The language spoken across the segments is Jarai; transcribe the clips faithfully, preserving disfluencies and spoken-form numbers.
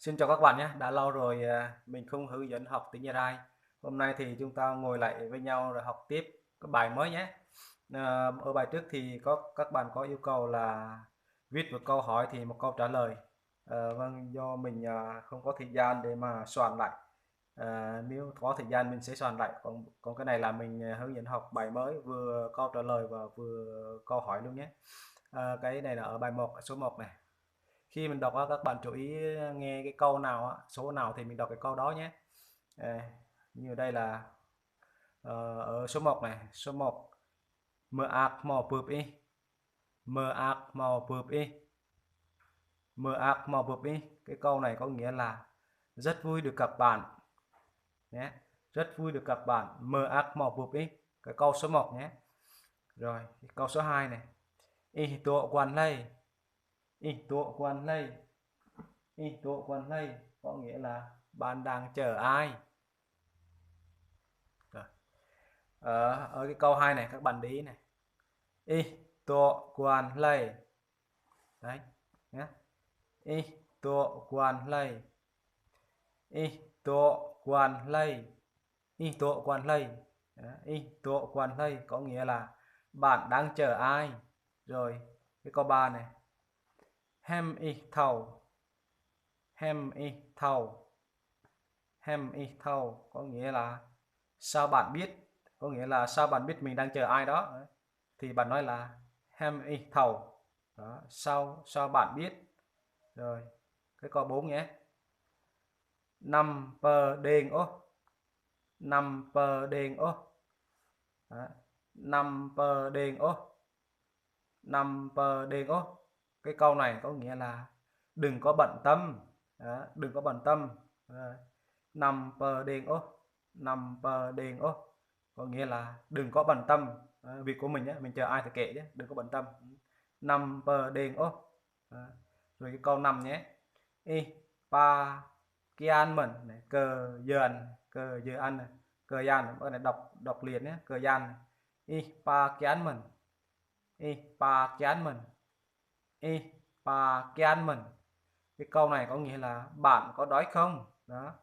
Xin chào các bạn nhé, đã lâu rồi à, mình không hướng dẫn học tiếng Gia Rai. Hôm nay thì chúng ta ngồi lại với nhau rồi học tiếp cái bài mới nhé. À, ở bài trước thì có các bạn có yêu cầu là viết một câu hỏi thì một câu trả lời. À, vâng, do mình à, không có thời gian để mà soạn lại. À, nếu có thời gian mình sẽ soạn lại. Còn còn cái này là mình à, hướng dẫn học bài mới, vừa câu trả lời và vừa câu hỏi luôn nhé. À, cái này là ở bài một, số một này. Khi mình đọc á, các bạn chú ý nghe cái câu nào á, số nào thì mình đọc cái câu đó nhé. À, như đây là ờ, ở số một này, số một. Mơak hmâo bưp ih. Mơak hmâo bưp ih. Mơak hmâo bưp ih. Cái câu này có nghĩa là rất vui được gặp bạn. Nhé. Rất vui được gặp bạn. Mơak hmâo bưp ih. Cái câu số một nhé. Rồi, cái câu số hai này. Ih dŏ guăn hlơi. Ih dŏ guăn hlơi. Ih dŏ guăn hlơi có nghĩa là bạn đang chờ ai. Rồi. Ở, ở cái câu hai này các bạn để ý này. Ih dŏ guăn hlơi. Đấy, nhé. Ih dŏ guăn hlơi. Ih dŏ guăn hlơi. Ih dŏ guăn hlơi. Đó, ih dŏ guăn hlơi có nghĩa là bạn đang chờ ai. Rồi, cái câu ba này. Hăm ih thâo. Hăm ih thâo. Hăm ih thâo có nghĩa là sao bạn biết? Có nghĩa là sao bạn biết mình đang chờ ai đó? Thì bạn nói là hăm ih thâo. Đó, sao sao bạn biết? Rồi, cái câu bốn nhé. Năm pơ đeng ôh. Năm pơ đeng ôh. Đó, năm pơ đeng ôh. Năm pơ đeng ôh. Cái câu này có nghĩa là đừng có bận tâm. Đó, đừng có bận tâm. Đó. Năm pơ đeng ôh. Năm pơ đeng ôh. Có nghĩa là đừng có bận tâm. Đó, việc của mình á, mình chờ ai thì kệ chứ, đừng có bận tâm. Năm pơ đeng ôh. Đó. Rồi cái câu năm nhé. Ih pa kian mơ̆n. Này, kơ yơ ăn, kơ yơ ăn, kơ yan, cái này đọc đọc liền nhé, kơ yan. Ih pa kian mơ̆n. Ih pa kian mơ̆n. Ih pa kian mơ̆n. Cái câu này có nghĩa là bạn có đói không? Đó.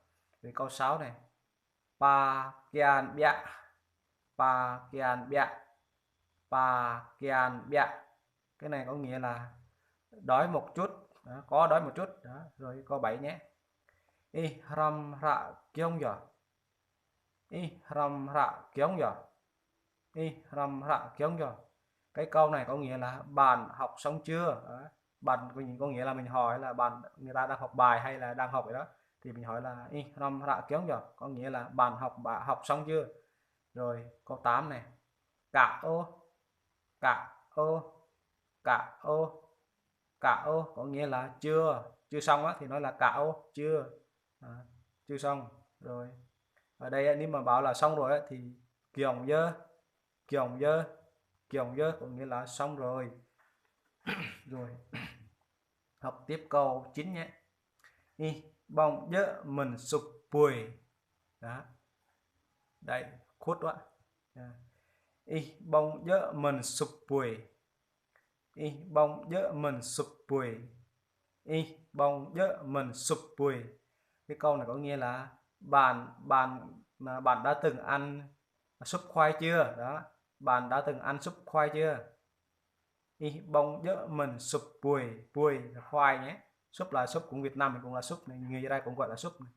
Rồi câu sáu này. Pa kian biă. Pa kian biă. Pa kian biă. Cái này có nghĩa là đói một chút. Đó, có đói một chút. Đó. Rồi câu bảy nhé. Ih hrăm hră giŏng yơh. Ih hrăm hră giŏng yơh. Ih hrăm hră giŏng yơh. Cái câu này có nghĩa là bạn học xong chưa? Đó. Bạn có, có nghĩa là mình hỏi là bạn, người ta đang học bài hay là đang học vậy đó. Thì mình hỏi là ih hrăm hră giŏng yơh, có nghĩa là bạn học bạn học xong chưa? Rồi, câu tám này. Kă ôh. Kă ôh. Kă ôh. Kă ôh có nghĩa là chưa, chưa xong á, thì nói là kă ôh, chưa. À, chưa xong. Rồi. Ở đây á, nếu mà bảo là xong rồi á, thì giŏng yơh. Giŏng yơh. Giŏng yơh có nghĩa là xong rồi. Rồi. Học tiếp câu chín nhé. Ih ƀong djơ̆ mơ̆n sŭp bui. Đó. Đây, khuất quá. À. Ih ƀong djơ̆ mơ̆n sŭp bui. Ih ƀong djơ̆ mơ̆n sŭp bui. Ih ƀong djơ̆ mơ̆n sŭp bui. Cái câu này có nghĩa là bạn bạn mà bạn đã từng ăn súp khoai chưa? Đó, bạn đã từng ăn súp khoai chưa? Ih ƀong djơ̆ mơ̆n sŭp bui. Bui là khoai nhé. Súp là súp, cũng Việt Nam mình cũng là súp này, người Gia Lai cũng gọi là súp này.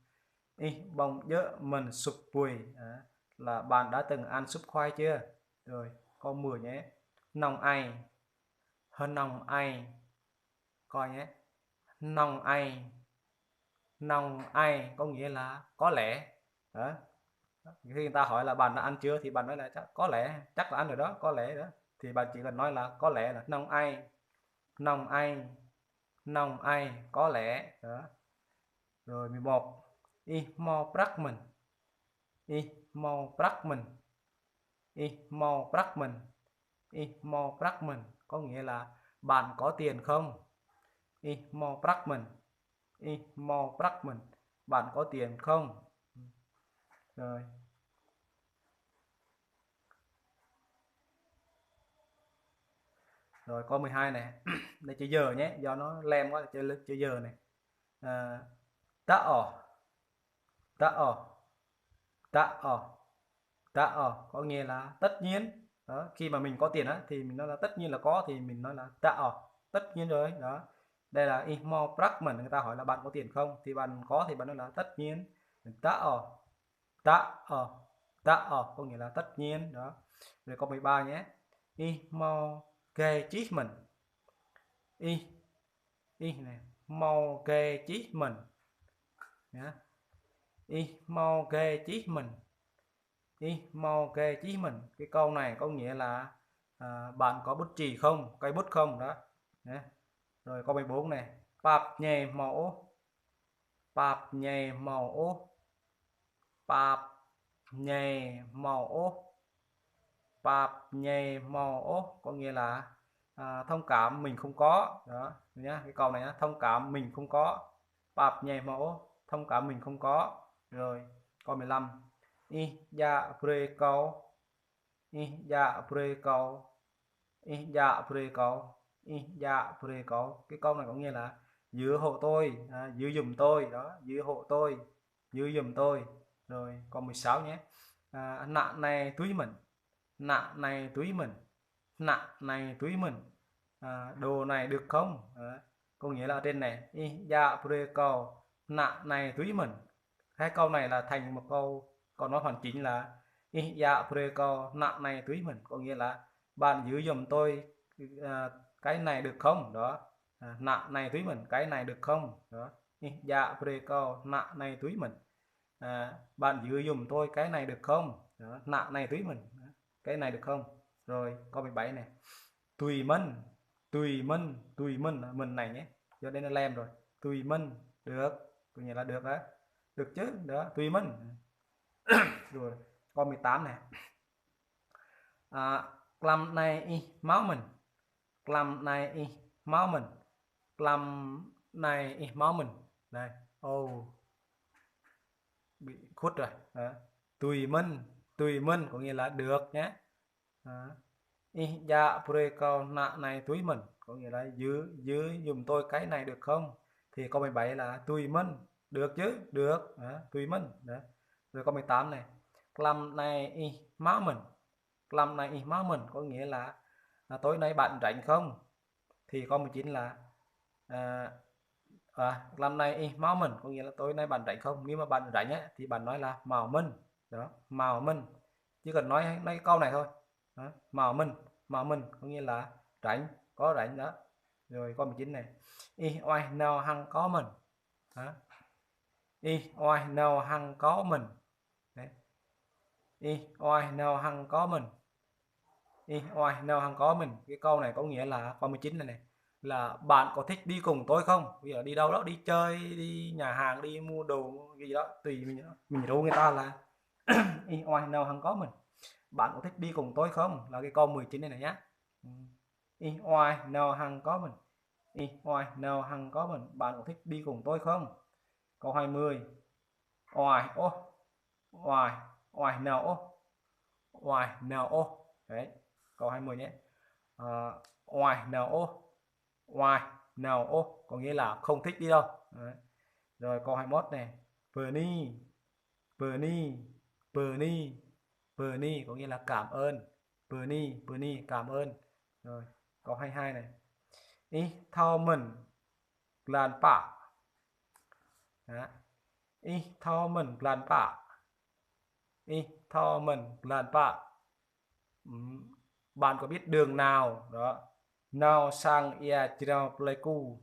Ih ƀong djơ̆ mơ̆n sŭp bui. Đó, là bạn đã từng ăn súp khoai chưa? Rồi, câu mười nhé. Hnong ai. Hnong ai. Coi nhé. Hnong ai. Hnong ai có nghĩa là có lẽ. Đó. Khi người ta hỏi là bạn đã ăn chưa thì bạn nói là chắc, có lẽ, chắc là ăn rồi đó, có lẽ đó. Thì bạn chỉ cần nói là có lẽ, là hnong ai. Hnong ai. Hnong ai, có lẽ. Đó. Rồi, mười một. Ih hmâo prăk mơ̆n. Ih hmâo prăk mơ̆n. Ih hmâo prăk mơ̆n. Ih hmâo prăk mơ̆n có nghĩa là bạn có tiền không? Ih hmâo prăk mơ̆n. Ih hmâo prăk mơ̆n. Bạn có tiền không? Rồi. Rồi, câu mười hai này. Đây chữ giờ nhé, do nó lem quá, chữ, chữ giờ này. À, Dah ôh. Dah ôh. Dah ôh. Dah ôh có nghĩa là tất nhiên. Đó, khi mà mình có tiền á, thì mình nói là tất nhiên là có, thì mình nói là dah ôh, tất nhiên rồi. Đó. Đây là ih hmâo prăk mơ̆n, người ta hỏi là bạn có tiền không, thì bạn có thì bạn nói là tất nhiên. Dah ôh. Dah ôh. Dah ôh có nghĩa là tất nhiên. Đó. Rồi câu mười ba nhé. Ih hmâo gai čih mơ̆n. Ih, ih này, hmâo gai čih mơ̆n. Nhá. Ih hmâo gai čih mơ̆n. Ih hmâo gai čih mơ̆n. Cái câu này có nghĩa là, à, bạn có bút chì không, cây bút không đó. Nhé. Rồi câu mười bốn này. Pap ñai hmâo ôh. Pap ñai hmâo ôh. Pap ñai hmâo ôh. Pap ñai hmâo ôh có nghĩa là, à, thông cảm mình không có. Đó, nhá, cái câu này nhá, thông cảm mình không có. Pap ñai hmâo ôh, thông cảm mình không có. Rồi, câu mười lăm. Ih djă brơi kâo. Ih djă brơi kâo. Ih djă brơi kâo. Ih djă brơi kâo. Cái câu này có nghĩa là giữ hộ tôi, à, giữ giùm tôi đó, giữ hộ tôi, giữ giùm tôi. Rồi, câu mười sáu nhé. À, ană anai tui mơ̆n. Ană anai tui mơ̆n. Ană anai tui mơ̆n. À, đồ này được không? À, có nghĩa là ở trên này. Ih djă brơi kâo ană anai tui mơ̆n. Hai câu này là thành một câu, câu nói hoàn chỉnh là ih djă brơi kâo ană anai tui mơ̆n, có nghĩa là bạn giữ giùm tôi, à, cái này được không? Đó. À, ană anai tui mơ̆n, cái này được không? Đó. Ih djă brơi kâo ană anai tui mơ̆n. À, bạn giữ giùm tôi cái này được không? Đó. Ană anai tui mơ̆n. Đó. Cái này được không? Rồi, câu mười bảy này. Tui mơ̆n, tui mơ̆n, tui mơ̆n, mơ̆n này nhé. Do đây nó lem rồi. Tui mơ̆n, được. Có nghĩa là được á. Được chứ, đó, tui mơ̆n. Rồi, câu mười tám này. À, tlam anai ih hmâo mơ̆n. Tlam anai ih hmâo mơ̆n. Tlam anai ih hmâo mơ̆n. Này, ô. Bị khuất rồi. Đó. Tui mơ̆n, tui mơ̆n có nghĩa là được nhé. Đó. Ih djă brơi kâo ană anai tui mơ̆n, có nghĩa là giữ, giữ giùm tôi cái này được không? Thì câu mười bảy là tui mơ̆n, được chứ, được. Đó, tui mơ̆n. Đó. Rồi câu mười tám này. Tlam anai ih hmâo mơ̆n. Tlam anai ih hmâo mơ̆n có nghĩa là, à, tối nay bạn rảnh không? Thì câu mười chín là, à, à, tlam anai ih hmâo mơ̆n có nghĩa là tối nay bạn rảnh không? Nếu mà bạn rảnh á, thì bạn nói là hmâo mơ̆n. Đó, hmâo mơ̆n. Chỉ cần nói, nói cái câu này thôi. Đó, hmâo mơ̆n, hmâo mơ̆n có nghĩa là rảnh, có rảnh đó. Rồi câu mười chín này. Ih oaih nao hăng kâo mơ̆n. Hả? Ih oaih nao hăng kâo mơ̆n. Đấy. Ih oaih nao hăng kâo mơ̆n. Ih oaih nao hăng kâo mơ̆n. Cái câu này có nghĩa là câu mười chín này này. Là bạn có thích đi cùng tôi không? Ví dụ đi đâu đó, đi chơi, đi nhà hàng, đi mua đồ, cái gì đó, tùy mình, mình rủ người ta là ih oaih nao hăng kâo mơ̆n. Bạn có thích đi cùng tôi không? Là cái câu mười chín này này nhá. Ừ. Ih oaih nao hăng kâo mơ̆n. Ih oaih nao hăng kâo mơ̆n. Bạn có thích đi cùng tôi không? Câu hai mươi. Oaih ôh. Oaih, oaih nao ôh. Oaih nao ôh. Đấy. Câu hai mươi nhé. Ờ, oaih nao ôh. Oaih nao ôh có nghĩa là không thích đi đâu. Đấy. Rồi câu hai mươi mốt này. Bơni, bơni, bơni, bơni có nghĩa là cảm ơn. Bơni, bơni, cảm ơn. Rồi, câu hai mươi hai này. Ih thâo mơ̆n glan pă. Đó. Ih thâo mơ̆n glan pă. Ih thâo mơ̆n glan pă. Ừm, bạn có biết đường nào? Đó. Nao sang ia jrao Pleiku.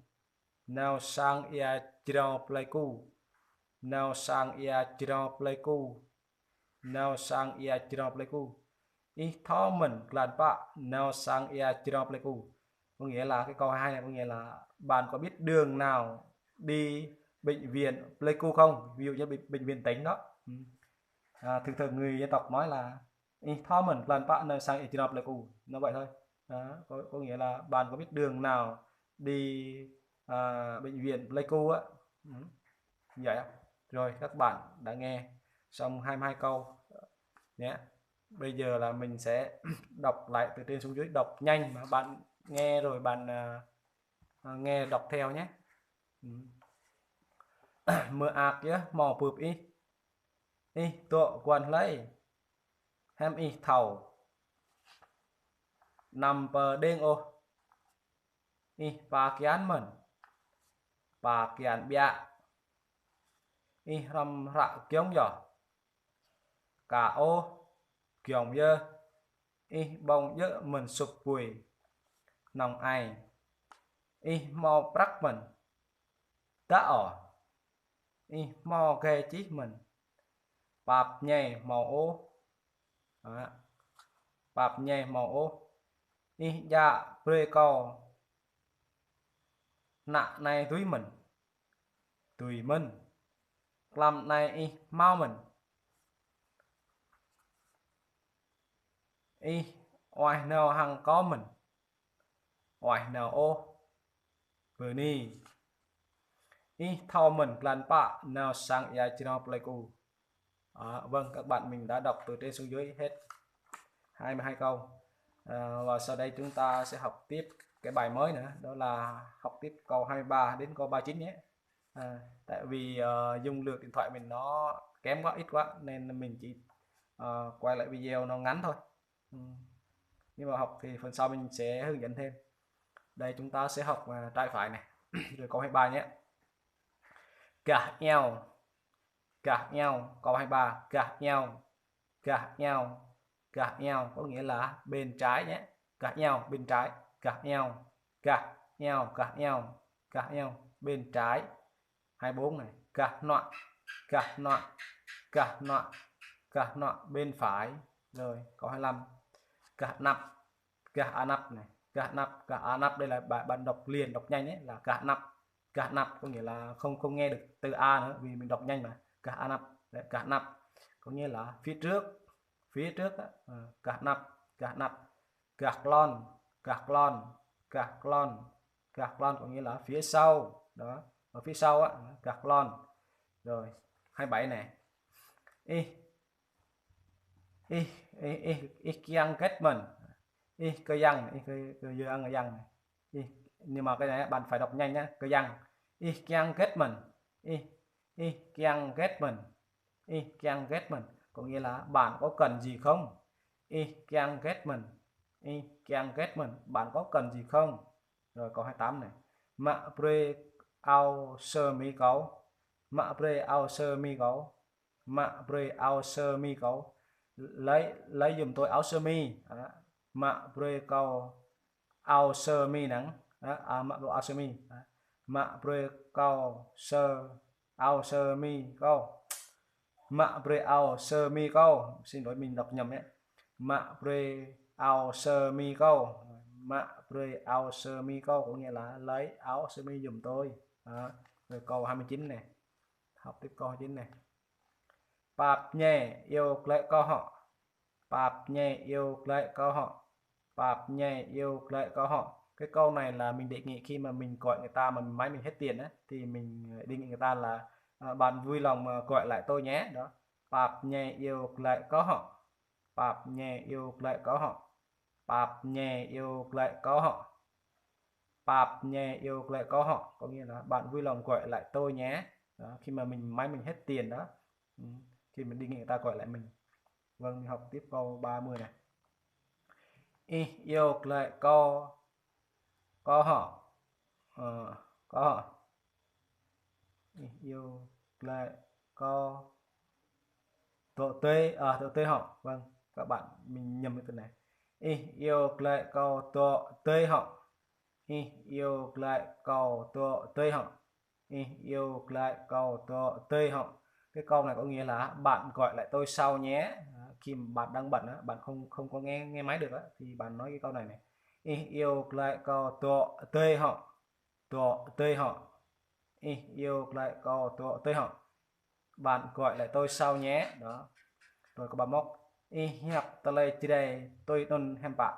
Nao sang ia jrao Pleiku. Nao sang ia jrao Pleiku. Nao sang ia jrao Pleiku. Ih thâo mơ̆n glan pă nao sang ia jrao Pleiku. Có nghĩa là cái câu hai này có nghĩa là bạn có biết đường nào đi bệnh viện Pleiku không? Ví dụ như bệnh, bệnh viện tỉnh đó. Ừ. À, thường thường người dân tộc nói là ih thâo mơ̆n glan pă nao sang ia jrao Pleiku. Nó vậy thôi. Đó, có, có nghĩa là bạn có biết đường nào đi, à, bệnh viện Pleiku á. Ừ. Vậy á. Rồi, các bạn đã nghe xong hai mươi hai câu nhé. Bây giờ là mình sẽ đọc lại từ trên xuống dưới, đọc nhanh mà bạn nghe rồi bạn, à, à, nghe đọc theo nhé. Ừ. mơak yơh hmâo bưp ih. Ih dŏ guăn hlơi, hiư̆m ih thâo? Anăm pơđing ôh, ih ba kian mơ̆n, ba kian ƀiă. Ih hrŏm hră giŏng yơh, ka ôh, giŏng yơh. Ih ƀơ̆ng djơ̆ mơ̆n sŭp bui, nŏng ai. Ih hmâo prăk mơ̆n, dă ôh. Ih hmâo gai čih mơ̆n, pap ñai hmâo ôh. Hă? Pap ñai hmâo ôh. Ih djă brơi kâo ană anai dưi mơ̆n, dưi mơ̆n. Tlam anai ih hmâo mơ̆n, ih uaih nao hăng kâo mơ̆n, uaih nao ôh. Bơni. Ih thâo mơ̆n glan pă nao sang ia jrao plơi ku. À, vâng, các bạn, mình đã đọc từ trên xuống dưới hết hai mươi hai câu. À, và sau đây chúng ta sẽ học tiếp cái bài mới nữa, đó là học tiếp câu hai mươi ba đến câu ba mươi chín nhé. À, tại vì ờ, dung lượng điện thoại mình nó kém quá, ít quá, nên mình chỉ ờ, quay lại video nó ngắn thôi. Ừ. Nhưng mà học thì phần sau mình sẽ hướng dẫn thêm. Đây, chúng ta sẽ học à, trái phải này. Rồi câu hai mươi ba nhé. Gah iao. Gah iao. Câu hai mươi ba, gah iao. Gah iao. Gah iao có nghĩa là bên trái nhé. Gah iao, bên trái. Gah iao. Gah iao, gah iao. Gah iao, bên trái. Hai mươi bốn này, gah hnuă, gah hnuă, gah hnuă, gah hnuă, bên phải. Rồi, câu hai mươi lăm. Gah anăp, gah anăp này, gah anăp, gah anăp, đây là bạn, bạn đọc liền, đọc nhanh ấy, là gah anăp. Gah anăp có nghĩa là không, không nghe được từ A nữa vì mình đọc nhanh mà. Gah anăp, đấy, gah anăp có nghĩa là phía trước, phía trước á. Ờ, gah anăp, gah anăp. Gah klon, gah klon, gah klon. Gah klon có nghĩa là phía sau đó, ở phía sau á, gah klon. Rồi, hai mươi bảy này. Ih, ih, ih, ih, ih kiăng hơget mơ̆n. Ih kơyang, ih kơ, kơ yang, yang này. Ih, nhưng mà cái này bạn phải đọc nhanh nhá, kơyang. Ih kiăng hơget mơ̆n. Ih, ih kiăng hơget mơ̆n. Ih kiăng hơget mơ̆n có nghĩa là bạn có cần gì không? Ih kiăng hơget mơ̆n. Ih kiăng hơget mơ̆n, bạn có cần gì không? Rồi câu hai mươi tám này. Mă brơi ao sơ mi kâo. Mă brơi ao sơ mi kâo. Mă brơi ao sơ mi kâo. Lấy, lấy giùm tôi áo sơ mi. Đó. Mă brơi kâo ao sơ mi năng. Đó. À, mă brơi ao sơ mi. Đó. Mă brơi kâo sơ, ao sơ mi kâo. Mă brơi ao sơ mi kâo. Xin lỗi, mình đọc nhầm nhé. Mă brơi ao sơ mi kâo. Mă brơi ao sơ mi kâo có nghĩa là lấy áo sơ mi giùm tôi. Đó. Rồi câu hai mươi chín này. Học tiếp câu hai mươi chín này. Pap ñai iâu glaĭ kâo hŏ. Pap ñai iâu glaĭ kâo hŏ. Pap ñai iâu glaĭ kâo hŏ. Cái câu này là mình đề nghị khi mà mình gọi người ta mà máy mình hết tiền á, thì mình đề nghị người ta là, à, bạn vui lòng mà gọi lại tôi nhé. Đó. Pap ñai iâu glaĭ kâo hŏ. Pap ñai iâu glaĭ kâo hŏ. Pap ñai iâu glaĭ kâo hŏ. Pap ñai iâu glaĭ kâo hŏ, có nghĩa là bạn vui lòng gọi lại tôi nhé. Đó, khi mà mình, máy mình hết tiền đó. Ừ, khi mình đề nghị người ta gọi lại mình. Vâng, mình học tiếp câu ba mươi này. Ih iâu glaĭ kâo, kâo hŏ. Ờ, kâo hŏ. Ih iâu glaĭ kâo dŏ tơi, à, dŏ tơi hŏ. Vâng, các bạn, mình nhầm cái từ này. Ih iâu glaĭ kâo dŏ tơi hŏ. Ih iâu glaĭ kâo dŏ tơi hŏ. Ih iâu glaĭ kâo dŏ tơi hŏ. Cái câu này có nghĩa là bạn gọi lại tôi sau nhé. Đó, khi mà bạn đang bận á, bạn không, không có nghe, nghe máy được á, thì bạn nói cái câu này này. Ih iâu glaĭ kâo dŏ tơi hŏ. Dŏ tơi hŏ. Ih iâu glaĭ kâo dŏ tơi hŏ. Bạn gọi lại tôi sau nhé. Đó. Rồi câu ba mốt. Ih hiăp tơlơi Jrai tui anŭn hiư̆m pă.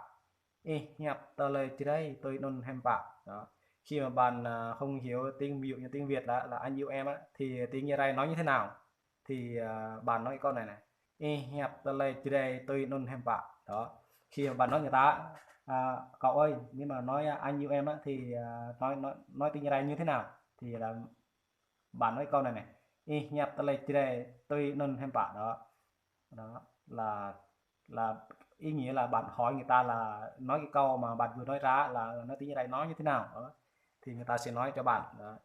Ih hiăp tơlơi Jrai tui anŭn hiư̆m pă. Đó. Khi mà bạn, à, không hiểu tiếng, ví dụ như tiếng Việt là, là anh yêu em á, thì tiếng Jrai nói như thế nào? Thì, à, bạn nói câu này này. Ih hiăp tơlơi Jrai tui anŭn hiư̆m pă. Đó. Khi mà bạn nói người ta, à, cậu ơi, nếu mà nói, à, anh yêu em á, thì, à, nói, nói, nói tiếng Jrai như thế nào? Thì là Bạn nói câu này này: Ih hiăp tơlơi Jrai tui anŭn hiư̆m pă đó. Đó là là ý nghĩa là bạn hỏi người ta là nói cái câu mà bạn vừa nói ra là nói tiếng Jrai nói như thế nào đó. Thì người ta sẽ nói cho bạn đó: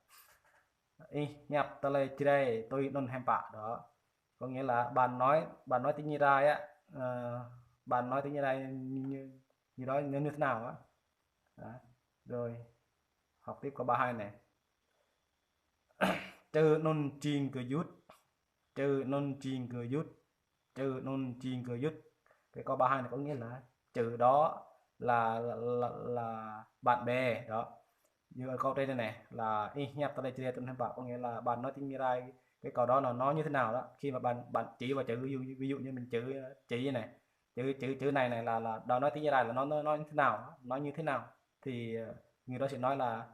Ih hiăp tơlơi Jrai tui anŭn hiư̆m pă đó. Có nghĩa là bạn nói bạn nói tiếng Jrai á, ờ, bạn nói tiếng Jrai như, như, như đó như, như thế nào á. Đó. Rồi, học tiếp câu ba hai này. Čư anŭn jing gơyut, čư anŭn jing gơyut, čư anŭn jing gơyut. Cái câu ba hai này có nghĩa là chữ đó là là, là, là bạn bè đó. Như ở câu trên này này là Ih hiăp tơlơi Jrai tui anŭn hiư̆m pă, có nghĩa là bạn nói tiếng Jrai, cái câu đó là nó như thế nào đó. Khi mà bạn bạn chỉ vào chữ, ví dụ ví dụ như mình chữ chỉ này, chữ chữ chữ này này là là đó nói tiếng Jrai là nó nó nó như thế nào, nó như thế nào, thì ờ, người đó sẽ nói là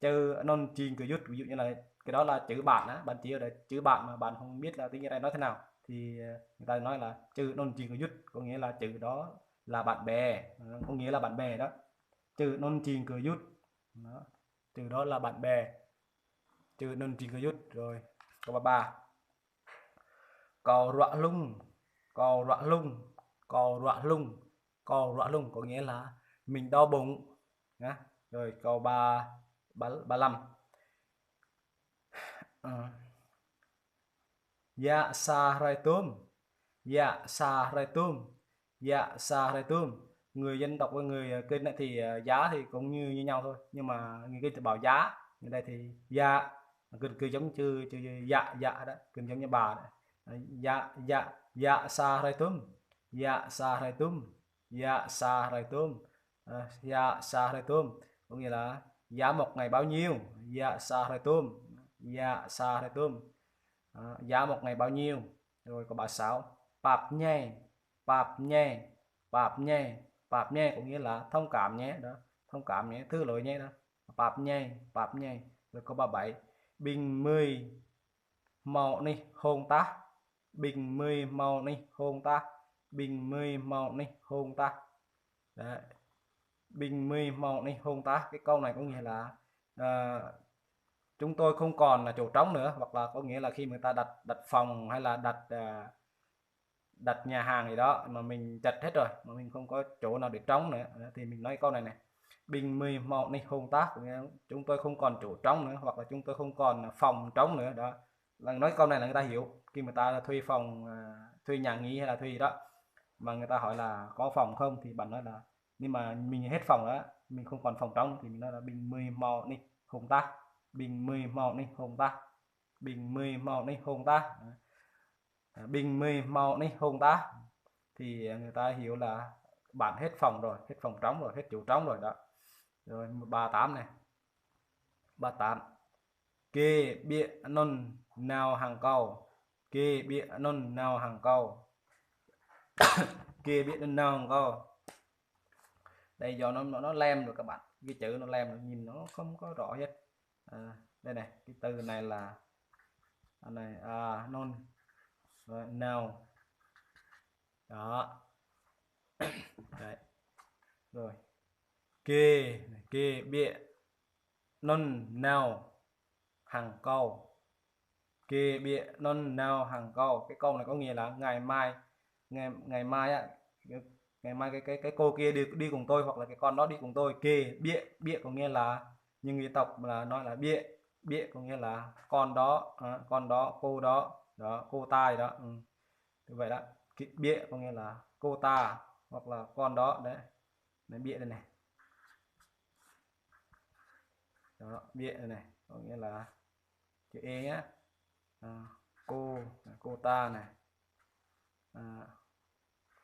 Čư anŭn jing gơyut, ví dụ như là cái đó là chữ bạn á, bạn chỉ là chữ bạn mà bạn không biết là tiếng Jrai nói thế nào thì ờ, người ta nói là čư anŭn jing gơyut, có nghĩa là chữ đó là bạn bè, ờ, có nghĩa là bạn bè đó. Čư anŭn jing gơyut. Đó. Chữ đó là bạn bè. Čư anŭn jing gơyut. Rồi, câu ba ba. Kâo ruă hlŭng, kâo ruă hlŭng, kâo ruă hlŭng, kâo ruă hlŭng, có nghĩa là mình đau bụng. Nhá. Rồi câu ba ba ba lăm. Ờ. Yă sa hrơi tum, yă sa hrơi tum, yă sa hrơi tum. Người dân tộc của người ờ, Kinh ấy thì ờ, giá thì cũng như như nhau thôi, nhưng mà người Kinh thì bảo giá, người đây thì yă, gần cứ giống chữ chữ yă yă đó, gần giống như bà đó. Yă yă yă sa hrơi tum, yă sa hrơi tum, yă sa hrơi tum. Ờ, yă sa hrơi tum có nghĩa là giá một ngày bao nhiêu? Yă sa hrơi tum, yă sa hrơi tum. Ờ, giá một ngày bao nhiêu? Rồi câu ba sáu. Pap ñai, pap ñai, pap ñai, pap ñai có nghĩa là thông cảm nhé đó, thông cảm nhé, thứ lỗi nhé đó. Pap ñai, pap ñai. Rồi câu ba bảy. Ƀing mơi hmâo anih hông tah, ƀing mơi hmâo anih hông tah, ƀing mơi hmâo anih hông tah. Đấy. Ƀing mơi hmâo anih hông tah, cái câu này có nghĩa là ờ, chúng tôi không còn là chỗ trống nữa, hoặc là có nghĩa là khi mà ta đặt đặt phòng hay là đặt ờ, đặt nhà hàng gì đó mà mình chật hết rồi, mà mình không có chỗ nào để trống nữa, thì mình nói câu này này: Ƀing mơi hmâo anih hông tah, có nghĩa là chúng tôi không còn chỗ trống nữa, hoặc là chúng tôi không còn phòng trống nữa đó. Là nói câu này là người ta hiểu khi mà ta thuê phòng à, thuê nhà nghỉ hay là thuê gì đó, mà người ta hỏi là có phòng không thì bạn nói là, nhưng mà mình hết phòng rồi á, mình không còn phòng trống thì mình nói là ƀing mơi hmâo anih hông tah, ƀing mơi hmâo anih hông tah, ƀing mơi hmâo anih hông tah. À, ƀing mơi hmâo anih hông tah thì người ta hiểu là bạn hết phòng rồi, hết phòng trống rồi, hết chỗ trống rồi đó. Rồi ba tám này. Ba tám. Gê ƀiă anŭn nao hăng kâo. Gê ƀiă anŭn nao hăng kâo. Gê ƀiă anŭn nao hăng kâo. Đây do nó nó, nó lem rồi các bạn, cái chữ nó lem rồi, nhìn nó không có rõ hết. À, đây này, cái từ này là à, này à, anŭn. Rồi, nao. Đó. Đấy. Rồi. Gê, gê ƀiă anŭn nao hăng kâo. Gê ƀiă anŭn nao hăng kâo. Cái câu này có nghĩa là ngày mai, ngày ngày mai á, ngày mai cái cái cái cô kia đi đi cùng tôi, hoặc là cái con đó đi cùng tôi. Gê ƀiă, ƀiă có nghĩa là, nhưng người tộc là nói là ƀiă, ƀiă có nghĩa là con đó, à, con đó, cô đó, đó, cô ta gì đó. Ừ. Như vậy đó. Gê ƀiă có nghĩa là cô ta hoặc là con đó đấy. Này, ƀiă đây này. Đó, ƀiă đây này, có nghĩa là chữ e nhá. À, cô, cô ta này. À,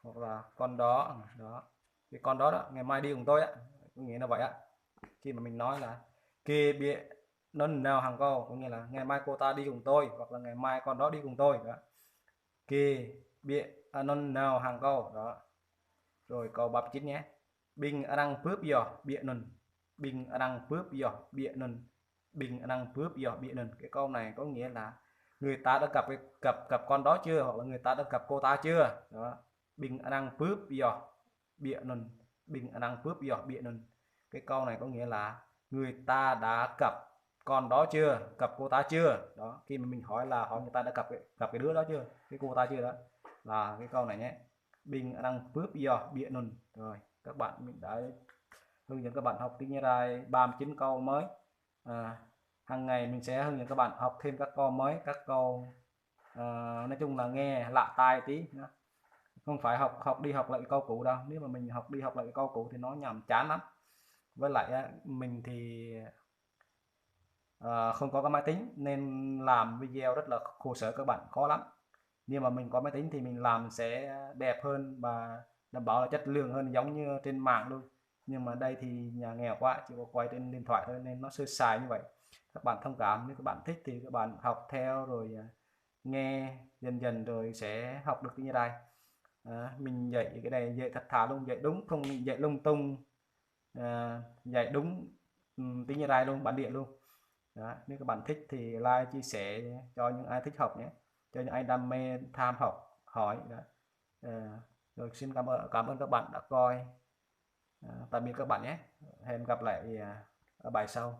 hoặc là con đó, đó. Cái con đó đó, ngày mai đi cùng tôi á, có nghĩa là vậy á. Khi mà mình nói là gê ƀiă anŭn nao hăng kâo, có nghĩa là ngày mai cô ta đi cùng tôi, hoặc là ngày mai con đó đi cùng tôi đó. Gê ƀiă anŭn nao hăng kâo đó. Rồi câu ba mươi chín nhé. Ƀing arăng bưp yoh ƀiă anŭn. Ƀing arăng bưp yoh ƀiă anŭn. Ƀing arăng bưp yoh ƀiă anŭn. Cái câu này có nghĩa là người ta đã gặp cái- gặp gặp con đó chưa, hoặc là người ta đã gặp cô ta chưa đó. Ƀing arăng bưp yoh ƀiă anŭn. Ƀing arăng bưp yoh ƀiă anŭn. Cái câu này có nghĩa là người ta đã gặp con đó chưa, gặp cô ta chưa? Đó, khi mà mình hỏi là hỏi người ta đã gặp cái, gặp cái đứa đó chưa, cái cô ta chưa đó, là cái câu này nhé. Ƀing arăng bưp yơh ƀiă anŭn. Rồi, các bạn, mình đã hướng dẫn các bạn học tiếng Gia Rai ba mươi chín câu mới. À, hàng ngày mình sẽ hướng dẫn các bạn học thêm các câu mới, các câu, à, nói chung là nghe lạ tai tí nhá. Không phải học học đi học lại câu cũ đâu. Nếu mà mình học đi học lại câu cũ thì nó nhàm chán lắm. Với lại á, mình thì ờ, không có cái máy tính nên làm video rất là khổ sở các bạn, khó lắm. Nhưng mà mình có máy tính thì mình làm sẽ đẹp hơn và đảm bảo là chất lượng hơn giống như trên mạng luôn. Nhưng mà đây thì nhà nghèo quá, chỉ có quay trên điện thoại thôi nên nó sơ sài như vậy. Các bạn thông cảm, nếu các bạn thích thì các bạn học theo rồi, à, nghe dần dần rồi sẽ học được tiếng Gia Rai. À, mình dạy cái này dạy thật thà luôn, dạy đúng không dạy lung tung. À, dạy đúng, ừm, tiếng Gia Rai luôn, bản địa luôn. Đó, nếu các bạn thích thì like, chia sẻ cho những ai thích học nhé, cho những ai đam mê tham học hỏi đó. Ờ, rồi xin cảm ơn, cảm ơn các bạn đã coi. Ờ, tạm biệt các bạn nhé. Hẹn gặp lại, à, ở bài sau.